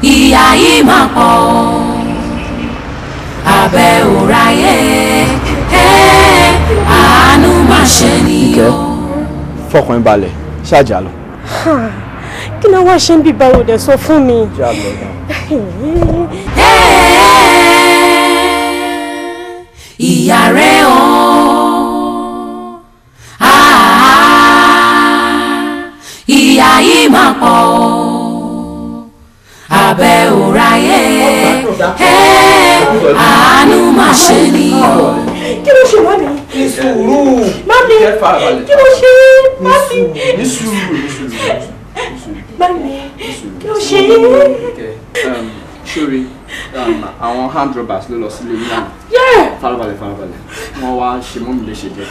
Ìyà yìí máa pọ̀ abẹ́ òráyé, àánú má ṣe ní o. Fọkàn ẹ balẹ̀, ṣáàjà lọ. Kí ni wọ́n ṣe ń bí báwo dẹ̀ sọ fún mi? Ìyà rẹ̀ o, ìyà yìí máa pọ̀ abẹ́ òráyé, àánú má ṣe ní o. Kí ló ṣe mọ́mi? Ní sùúrù. Mami, kí ló ṣe mami? Ní sùúrù, ní sùúrù. Mami, kí ló ṣe? Sori, àwọn hand robbers ló lọ sílé ní àná. Farabalẹ̀, farabalẹ̀. Wọ́n wá ṣe mọ́mi léṣe jẹ.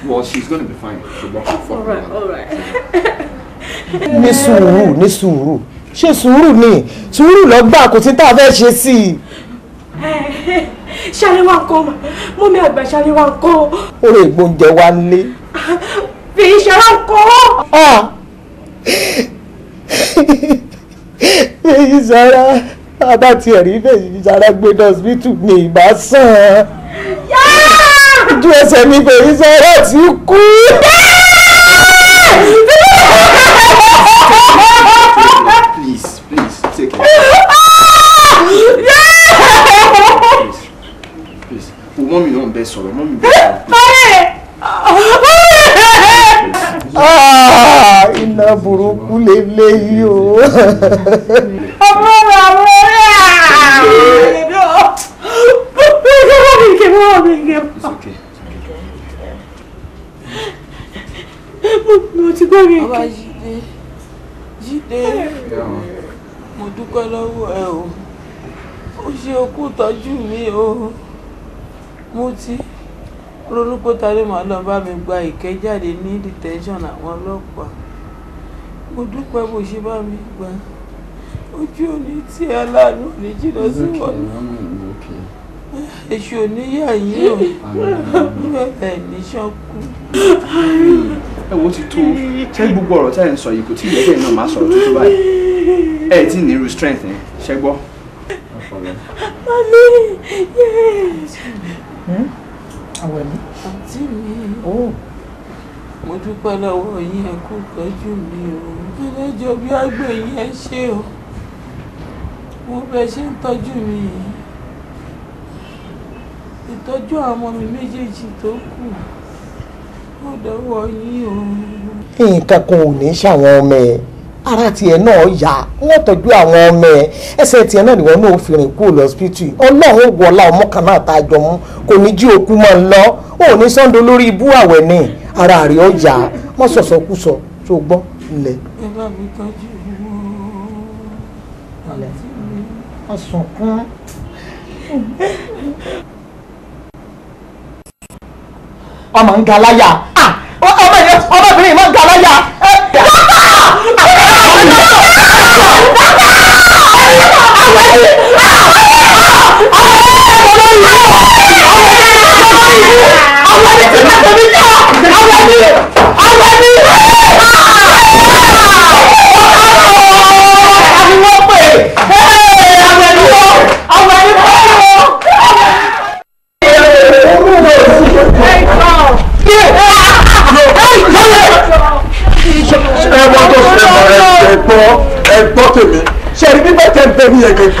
Well, she's gonna be fine. Ṣùgbọ́n All right, all right. Ní sùúrù, ní sùúrù. Ṣé sùúrù ni? Sùúrù lọ gbà, kò sí tá a fẹ́ ṣe sí i. Ṣálẹ́ wá ń kọ́, mọ́mí àgbà ṣálẹ́ wá ń kọ́. Orí ìgbóúnjẹ wa ń lé. Fi ìṣọ́ra ń kọ́. Èyí sára, bàbá tiẹ̀ rí bẹ́ẹ̀ sára gbé dọ́sibítù ní ìbá sàn. Ojú ẹsẹ̀ mi bẹ̀rẹ̀ sára ti kú. Please, please, take it. Please, mọ́mí náà ń bẹ sọ̀rọ̀, mọ́mí bẹ sọ̀rọ̀. Iná burúkú lélẹ́yìí o. Ọmọ rẹ̀ àwọn ọ̀rẹ́ It's okay. Mo ti gbọ́ mi. Bàbá Jídé, Jídé, mo dúpẹ́ lọ́wọ́ ẹ o. Ó ṣe okú tọ́jú mi o. Mo ti ronú pé ta ló máa lọ bá mi gba ìkẹ́jáde ní detention àwọn ọlọ́pàá. Mo dúpẹ́ bó ṣe bá mi gbà. Ojú òní tí aláàánú ò ní jìnnà sí wọn. Èṣù ò ní yà yín o. Bẹ́ẹ̀ ní ṣọ́kú. Ẹ wo ti tó ṣé gbogbo ọ̀rọ̀ tẹ́ ẹ̀ ń sọ yìí kò tí ì yẹ kẹ́ ẹ̀ náà máa sọ̀rọ̀ tuntun báyìí. Ẹ tí ì ní irú strength yẹn, ṣẹ́ gbọ́. Mami, yes. Àwẹ̀mí. Àǹtí mi, mo dúpẹ́ lọ́wọ́ yín, ẹ kú ìtọ́jú mi o. Ẹlẹ́jọ́ bí àgbẹ̀ yín ẹ ṣé o. Mo bẹ ṣe ń tọ́jú mi yìí. Ìtọ́jú àwọn ọmọ mi méjèèjì tó kù ó dọ́wọ́ yín o. Nǹkan kan ò ní ṣàwọn ọmọ ẹ, ara tiẹ̀ náà yá, wọ́n tọ́jú àwọn ọmọ ẹ, ẹsẹ̀ tiẹ̀ náà nìwọ náà fi rìn kúrò lọ́sibítù. Ọlọ́run wọlá ọmọ kan náà tá a jọ mú, kò ní jí òkú mọ́ ń lọ, ò ní sọ́ńdọ̀ lórí ibú àwẹ̀ ní ara rẹ̀ ó yá, wọ́n sọ̀sọ̀ kú sọ tó gbọ́ ńlẹ̀. Ẹ bá mi tọ́jú wọn. Wọ́n sunkún. Ọmọ ń ga láyà, ọmọbìnrin mọ̀ ń ga láyà. Ẹ̀gbọ́n tèmi ṣe ẹni bí bẹ́ẹ̀ tẹ́ ń bẹ́ mi yẹn gangan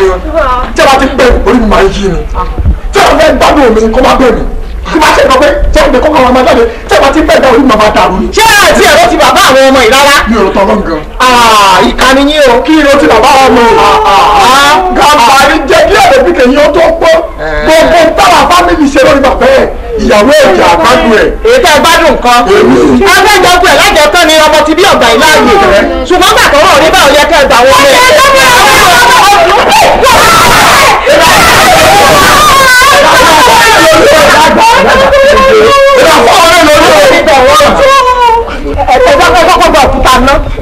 tí a bá ti bẹ̀ orí mi máa ń yí ni tí a bá fẹ́ gbádùn mi kó má bẹ̀ mí tí bá ṣe sọ pé tí a bẹ̀ kó kọ́ máa jáde tí a bá ti bẹ̀ dá orí mi máa dàrú ni. Ṣé àti ẹ̀rọ ti bàbá àwọn ọmọ yìí rárá? Mi ò rò tọ́ lọ́n gan. Ìkànnì yín o. Kí ló ti bàbá ọmọ yìí? Gàmbàrí jẹ́ kí ẹ̀rọ bí kẹ̀yìn ó tó pọ́ gbogbo táwa fámìlì ṣe lórí bàbá ẹ̀ ìyàwó ẹ̀jẹ̀ àgbádùn ẹ̀. Èyí tẹ́ ẹ gbádùn nǹkan. Agbẹ́jọ́ pẹ̀ lájọ tán ni ọmọ ti bí ọ̀gbà yìí láàyè. Ṣùgbọ́n gbà tọ́rọ̀ rí báwo yẹ kẹ́ ẹ gbà wọlé.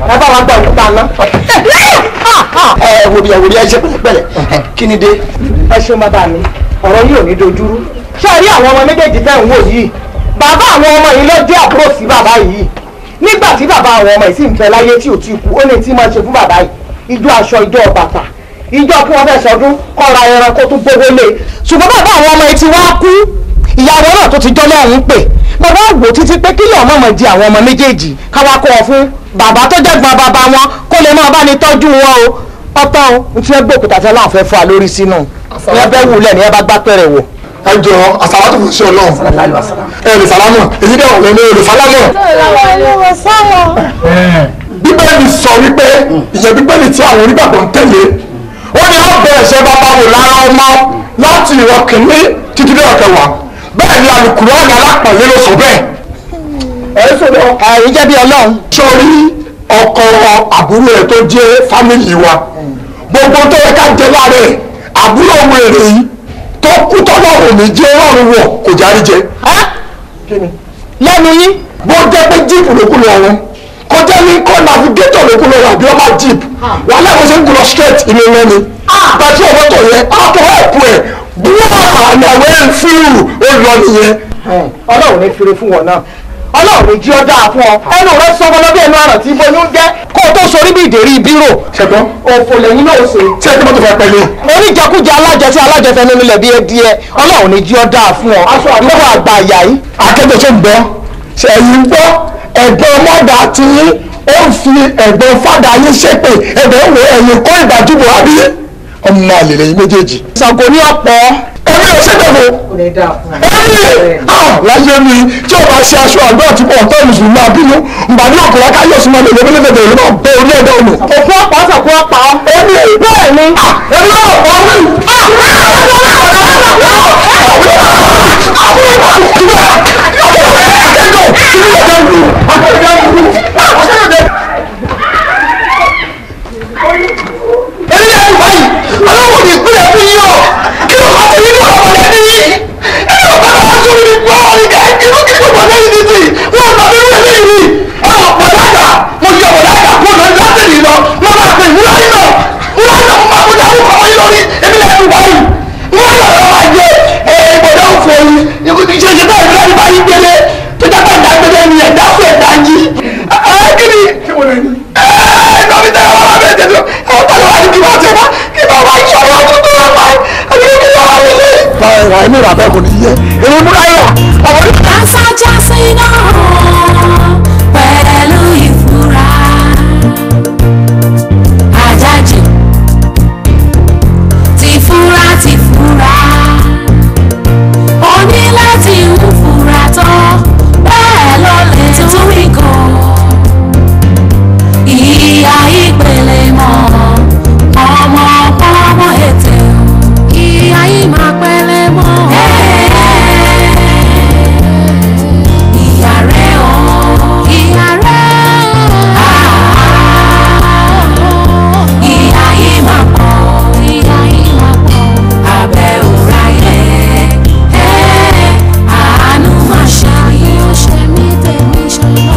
Ẹ bá wa gba òkúta ná. Ẹ wo bí ẹ wo bí ẹ ṣe pẹ̀lẹ́pẹ̀lẹ́ kí ni dé. Ẹ ṣeun bàbá mi, ọ̀rọ̀ yìí ò ní dojúrú. Ṣé ẹ rí àwọn ọmọ méjèèjì tẹ́ ń wò yìí? Bàbá àwọn ọmọ yìí ló jẹ́ àbúrò sí bàbá yìí. Nígbà tí bàbá àwọn ọmọ yìí sì ń fẹ́ láyé tí ò tí kú, ó ní tí máa ṣe fún bàbá yìí. Ijó aṣọ, ijó bàtà, Ìjọ kí wọ́n fẹ́ sọdún kọ́ ra ẹran kó tún gbówó lé. Ṣùgbọ́n bàbá àwọn ọmọ etí wá kú. Ìyàwó náà tó ti jọ́ lọ́hùn-ún pè. Bàbá wò títí pé kí lọ́ọ́ mọ̀mọ́ di àwọn ọmọ méjèèjì káwá kó ọ fún bàbá tó jẹ́gbọ́n bàbá wọn kó lè máa bá ní tọ́jú wọn o. Ọ̀tọ̀ o, n ti fẹ́ gbé òkúta fẹ́ láwọn fẹ́ fọ́ a lórí sínú. Ní ẹ bẹ́ wulẹ̀ ní ẹ bá gbá pẹ̀rẹ̀ wò. Ẹ jọ àsàlátù fún ṣe Ọlọ́run. Ẹ lè sálámù, èyí dẹ̀ wọ̀ lẹ́nu ẹ lè sálámù. Bíbélì sọ wípé ìyẹn Bíbélì tí àwọn onígbàgbọ́ ń tẹ̀lé. Ó ní á bẹ ẹ̀ṣẹ̀ bàbá wò lára ọmọ láti ìran kìíní títí dé ọ̀kẹwàá. Bẹ́ẹ̀ ni Àlùkùránì alápọ̀nlé ló sọ bẹ́ẹ̀. Ẹ sọ̀rọ̀ Ẹ̀yin jẹ́ bí Ọlọ́run. Sórí ọkọ àbúrò ẹ̀ tó jẹ́ fámìlì wa. Gbogbo tó yẹ ká jẹ lára ẹ̀ àbúrò ọmọ èrè yìí tó kú tọ́lọ́run ní jẹ́ ọlọ́run wọ̀ kò járí jẹ. Lẹ́nu yín. Bó jẹ́ pé jíìpù ló kú lọ wọn kó jẹ́ Lincoln Navigator ló kú lọ wọn àbí ọmọ jíìpù wàhálà bó ṣe ń kú lọ straight inú iná ni. Bàtí ọmọ tó yẹ ọkọ̀ ẹ̀pù ẹ̀ búwọ́ àlàwé fíìrù ó lọ nìyẹn. Ọlọ́run ní fire fún wọn náà. Ọlọ́run ní jí ọ dáa fún ọ. Ẹnu rẹ sọ ọmọ bí ẹnu àràn tí bóyún jẹ́ kó o tó sorí bí ìdérí bírò. Ṣẹ̀gbọ́n. Òfò lẹ́yìn náà ṣe. Ṣé ẹni mọ́tò fẹ́ pẹ̀lú? Oníjẹkújẹ alájẹsí alájẹfẹnu nílẹ̀ bí ẹdíẹ. Ọlọ́run ní jí ọ dáa fún ọ. Ìwọ àgbà àyà yìí. Akẹ́kọ̀ọ́ tó ń gbọ́ ṣe ẹ̀yin gbọ́ ẹ̀gbọ́n mọ́dà tí ó ń fi ẹ̀gbọ́n fàdà yín ṣépè ẹ̀gbọ́n wo ẹ̀yìn kọ́ ìgbàdúgbò àbí ọmọ àlè lẹ́yìn méjèèjì. Ṣàngó ní ọ̀pọ̀. Èmi ò ṣépè fún. Èmi láyé mi tí o bá ṣe aṣọ àgbẹ̀ àti ọ̀tọ́ mùsùlùmí àbínú nbà ní ọkùnrin akáyọ̀ sí máa lè lè lè lè máa bẹ orí ẹ̀dá ọ̀nà. Òkú ọ̀pọ̀ ọ̀sàkú ọ̀pá. Èmi bẹ́ẹ̀ ni. Èmi náà ọ̀pọ̀ wí. Pẹ̀lú ìfura ajájì tìfura tìfura ó ní láti ń fura tán bẹ́ẹ̀ ló lè tún rí kan ìyá ìpele mọ́ ọmọ ọmọ ètè ìyá yìí máa pẹ́lẹ́ mọ́. Ìyá rẹ̀ o, ìyá rẹ̀ o, ìyá yìí máa pọ̀, ìyá yìí máa pọ̀, abẹ́ òráyé, àánú máa ṣe mí, ó ṣe mí tèmi ṣe lọ.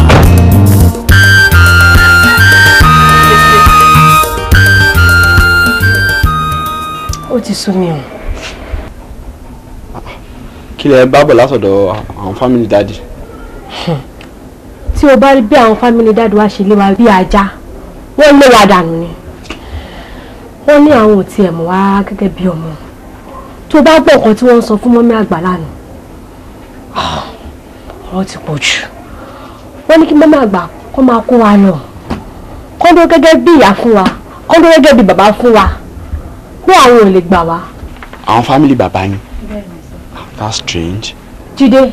Ó ti sú mi o. Kí lẹ bá bọ̀ látọ̀dọ̀ àwọn family daddy? Tí o bá rí bí àwọn family daddy wa ṣe lé wa bí ajá, wọ́n lé wa dànù ni. Wọ́n ní àwọn ò tiẹ̀ mọ̀ wá gẹ́gẹ́ bí ọmọ. Tó bá gbọ́ nǹkan tí wọ́n ń sọ fún mọ́mí àgbà lánàá, ọ̀rọ̀ ti pọ̀ jù. Wọ́n ní kí mọ́mí àgbà kó máa kó wa lọ. Kó dúró gẹ́gẹ́ bí ìyá fún wa, kó dúró gẹ́gẹ́ bí bàbá fún wa. Pé àwọn ò lè gbà wá. Àwọn family bàbá yín. That's strange. Jídé,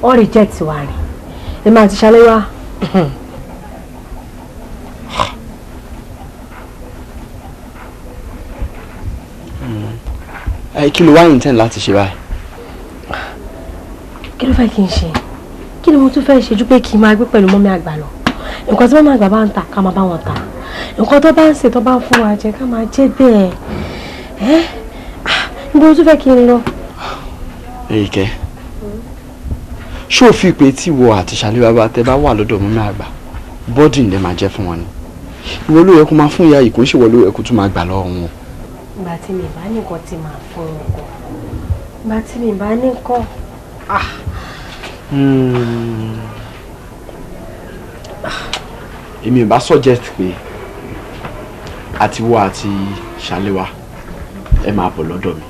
wọ́n reject wa ni. Èmi àti Ṣaléwá. Ẹ kí ló wá intend láti ṣe báyìí? Kí ló fẹ́ kí n ṣe? Kí ni mo tún fẹ́ ṣe ju pé kí n máa gbé pẹ̀lú mọ́mí àgbà lọ? Nǹkan tí mọ́mí àgbà bá ń tà ká máa bá wọn tà. Nǹkan tó bá ń ṣe tó bá ń fún wa jẹ ká máa jẹ bẹ́ẹ̀. Ẹ́ níbo ló tún fẹ́ kí n lọ? Èyíkẹ́, ṣé o fi pé tí wo àti Ṣaléwá bá tẹ bá wà lọ́dọ̀ mọ́mí àgbà bọ́dì ń lè máa jẹ́ fún wọn ni? Ìwọ ló yẹ kó máa fún ìyá yìí, kò ń ṣèwọ ló yẹ kó tún máa gbà lọ́wọ́ wọn. Ìgbà tí mi bá ní nǹkan tí màá fún wọn kọ. Ìgbà tí mi bá ní nǹkan. Èmi ò bá suggest pé àti wo àti Ṣaléwá, ẹ máa bọ̀ lọ́dọ̀ mi.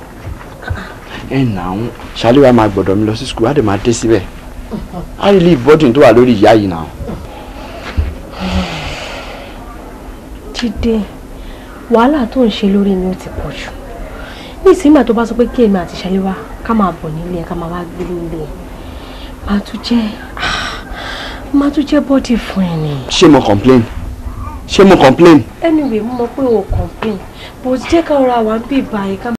Ẹ nà ń Ṣaléwá máa gbọ́dọ̀ mi lọ sí school, á dẹ̀ máa dé síbẹ̀. Á relieve burden tó wà lórí ìyá yìí náà. Jídé, wàhálà tó ń ṣe lórí mi ó ti pọ̀ jù. Nísìnyí tó bá sọ pé kí èmi àti Ṣaléwá ká máa bọ̀ nílé ẹ, ká máa wá gbé nílé ẹ, máa tún jẹ́ bọ́dì fún ẹ ni. Ṣé mo complain? Ṣé mo complain? Anyway, mo mọ̀ pé o complain, but jẹ́ ká rọra wà ń bì báyìí ká.